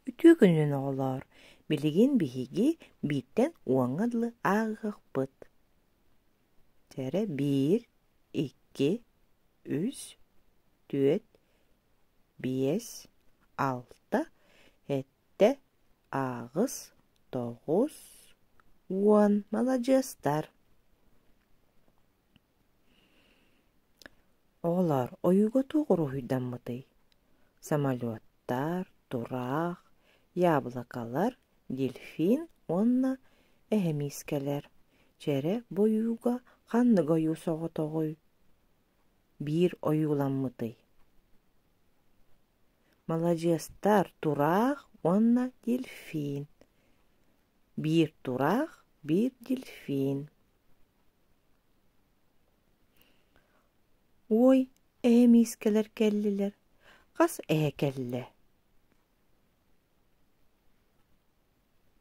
Үтүө күнүнэн оҕолоор, билигин биһиги бииртэн уоҥҥа дылы ааҕыахпыт. Чэрэ биир, икки, үс, түөрт, биэс, алта, сэттэ, аҕыс, тоҕус, уон. Маладьыастар! Оҕолоор, ойууга туох уруһуйдаммытый? Самолеттар, тураах, яблокалар, дельфин уонна эһэмиискэлэр. Чэрэ бу ойууга ханнык ойуу соҕотоҕуй? Биир ойууламмытый? Маладьыастар, тураах уонна дельфин. Биир тураах, биир дельфин. Уой, эһэ миискэлэр кэллилэр, хас эһэ кэллэ?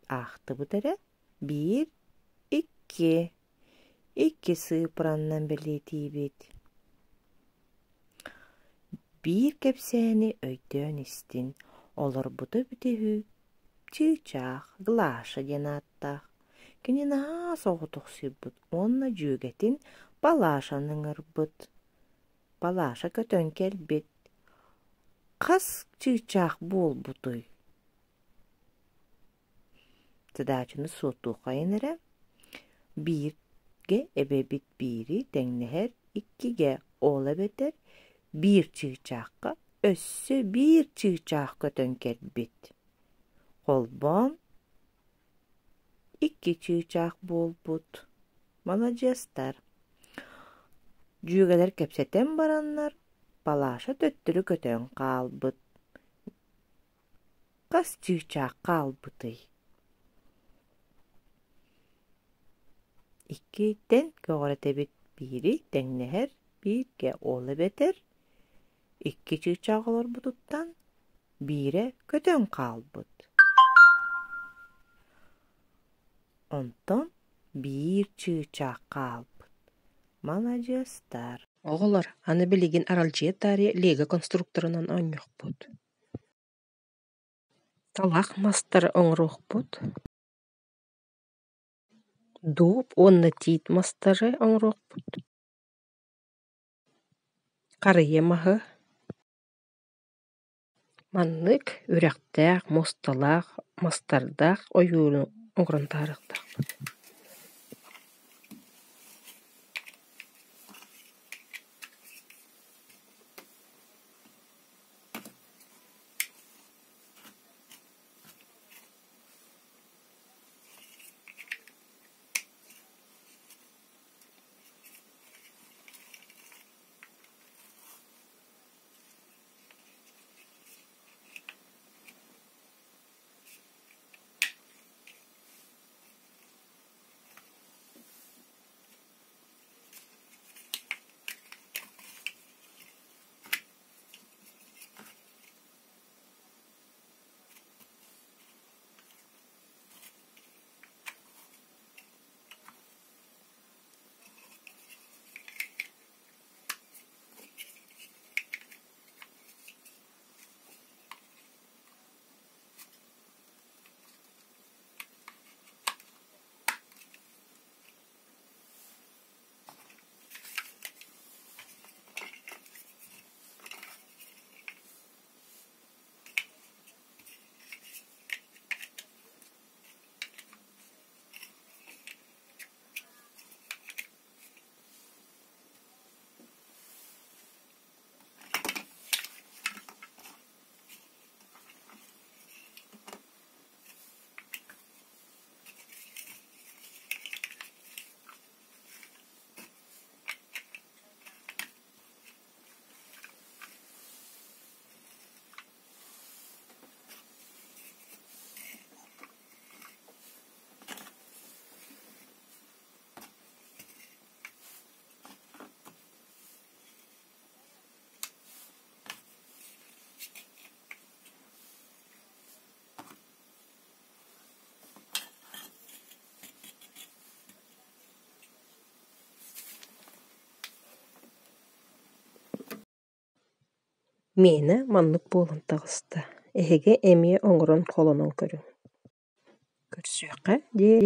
Аахтыбыт эрэ биир, икки, икки сыыппаранан бэлиэтиибит. Биир кэпсээни өйдөөн истин, олорбута эбитэ үһү, чыычаах, Глаша диэн ааттаах. Кини наһаа соҕотохсуйбут уонна дьүөгэтин Палашаны ыҥырбыт. Палаша көтөн кэлбит: «Хас чыычаах буолбутуй?» Задачаны суоттуоххайын эрэ: бииргэ эбэбит биири тэҥнэһэр иккигэ, ол эбэтэр биир чыычаахха өссө биир чыычаах көтөн кэлбит. Холбоон Икки чыычаах буолбут, маладьыастар. Дьүөгэлэр кэпсэтэн бараннар, Палаша төттөрү көтөн хаалбыт. Хас чыычаах хаалбытый? Иккиттэн көҕүрэтэбит биири тэҥнэһэр бииргэ ол эбэтэр икки чыычаах олорбутуттан биирэ көтөн хаалбыт. Онтон биир чыычаах хаалбыт. Маладьыастар. Оҕолор, аны билигин аралдьыйа таарыйа Лего конструкторынан оонньуохпут. Талах мастары оҥоруохпут. Дуб уонна тиит мастары оҥоруохпут. Харыйа маһы Маннык үрэхтээх, муосталаах, мастардаах ойууру оҥорон таһаарыахтаахпыт Миэнэ маннык буолан таҕыста. Эһиги эмиэ оҥорон холонон көрүҥ. Көрсүөххэ диэри.